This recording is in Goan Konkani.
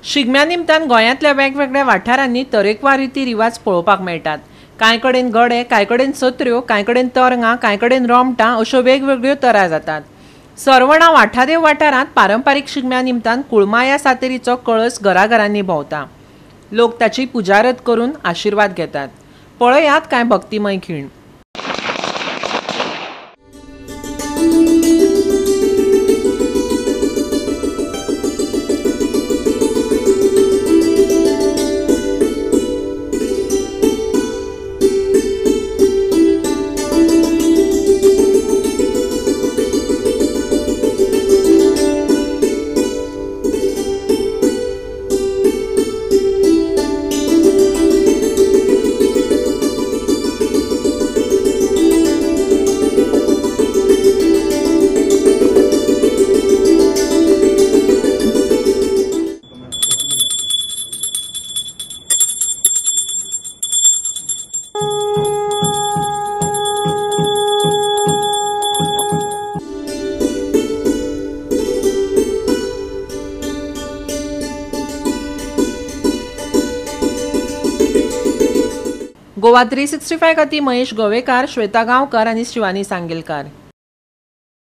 शिगम्या निमतान गोंयांतल्या वेगवेगळ्या वाठारांनी तरेकवार रिती रिवाज पळोवपाक मेळटात. कांय कडेन गडे, कांय कडेन सत्र्यो, कांय कडेन तरंगां, कांय कडेन रोमटां अश्यो वेगवेगळ्यो तरा जातात. सरवणा वाठादेव वाठारांत पारंपारीक शिगम्या निमतान कुळमाया सातेरीचो कळस घराघरांनी भोंवता. लोक ताची पुजारत करून आशिर्वाद घेतात. पळयात कांय भक्तिमय खीण. गोवा 365 खातीर महेश गोवेकार, श्वेता गांवकर आनी शिवानी सांगेलकार.